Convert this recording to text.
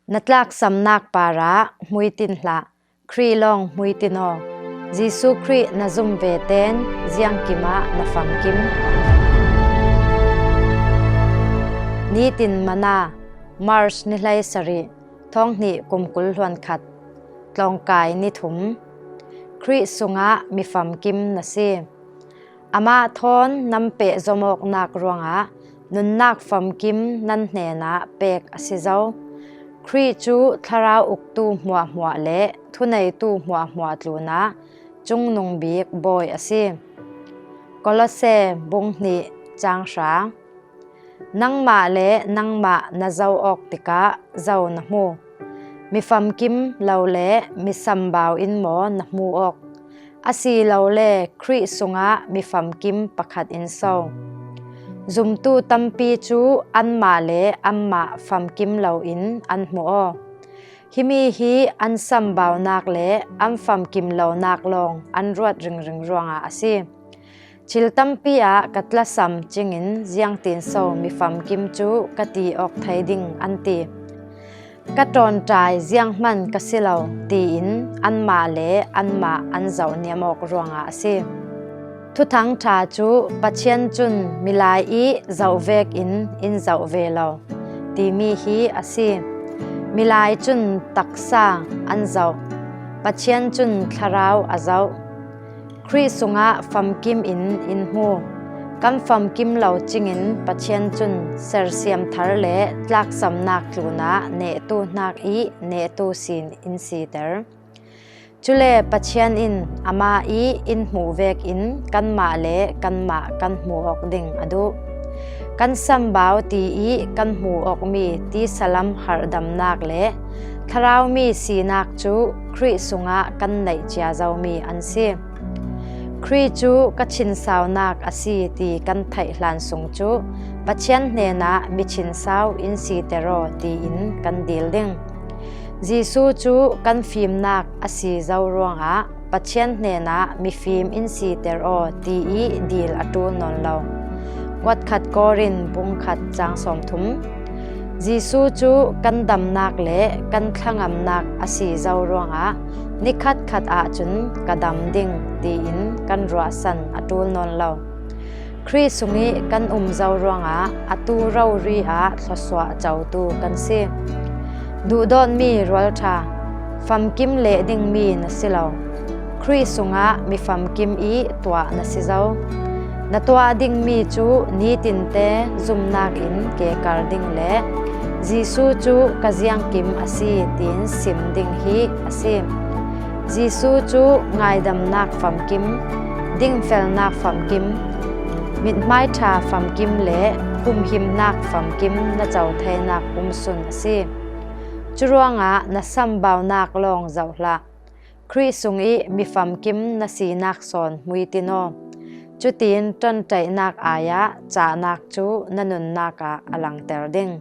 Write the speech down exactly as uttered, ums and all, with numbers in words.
Na tlaksamnak parah hmuitin hlah, Khrih lawng hmuitin aw. Jesuh Khrih na zum vete'n ziangkim ah na famkim. Nitin Manna, March ni hleisarih, thawng hnih kum kul hluan khat, tlawngkai ni thum. Khrih sungah mi famkim na si. Amah thawn nan pehzom awknak ruangah nunnak famkim nan hnenah pek a si zo. Khrih cu thlarau uktu hmuahhmuah le thuneitu hmuahhmuah tlunah cungnung bik bawi a si. Kolose bung hnih cang hra. Nangmah le nangmah na zoh awk tikah zo na hmu? Mi famkim lo le mi sambau in maw na hmu awk? Asilole Khrih sungah mi famkim pakhat in so? Zumtu tampi cu anmah le anmah famkim loin an hmu aw. Himi hi an sambaunak le an famkim lonak lawng an ruat ringring ruangah a si. Thil tampi ah ka tlasam cingin ziangtin so mi famkim cu ka ti awk thei ding, an ti. Ka ṭawnṭai zianghman ka si lo, tiin anmah le anmah an zohniam awk ruangah a si. Thuthang ṭha cu Pathian cun milai i zoh vekin in zoh ve lo timi hi a si. Milai cun taksa an zoh, Pathian cun thlarau a zoh. Khrih sungah famkim in in hmu. Kan famkim lo cingin Pathian cun sersiam thar le tlaksamnak tlunah nehtu hnak i nehtu sin in siter. Cule Pathian in amah i in hmuh vekin kanmah le kanmah kan hmu awk ding a duh. Kan sambau ti i kan hmu awkmi tisalam harhdamnak le thlarau mi sinak cu Khrih sungah kan neih cia zomi an si. Khrih cu ka thinsaunak a si ti kan theih hlan sung cu Pathian hnenah mi thinsau in siter aw tiin kan dil ding. Jesuh cu kan fimnak a si zo ruangah Pathian hnenah mifim in siter aw ti i dil a ṭul nawn lo. Kuatkhat Korin bung khat cang sawmthum. Jesuh cu kan damnak le kan thlangamnak a si zo ruangah nikhat khat ahcun ka dam ding tiin kan ruahsan a ṭul nawn lo. Khrih sungih kan um zo ruangah atu rori ah thluasuah cotu kan si. Duhdawtmi rualṭha, famkim leh dingmi na si lo. Khrih sungah mi famkim i tuah na si zo. Na tuah dingmi cu nitinte zumnak in kekar ding le Jesuh cu ka ziangkim a si tiin sim ding hi a si. Jesuh cu ngaidamnak famkim, dingfelnak famkim, mithmai ṭha famkim le humhimnak famkim na co theinak umsun a si. Curuangah na sambaunak lawng zoh hlah. Khrih sungih mi famkim na sinak sawn hmuitin aw. Cutin ṭanṭaihnak ai-ah cahnak cu na nunnak ah a langter ding.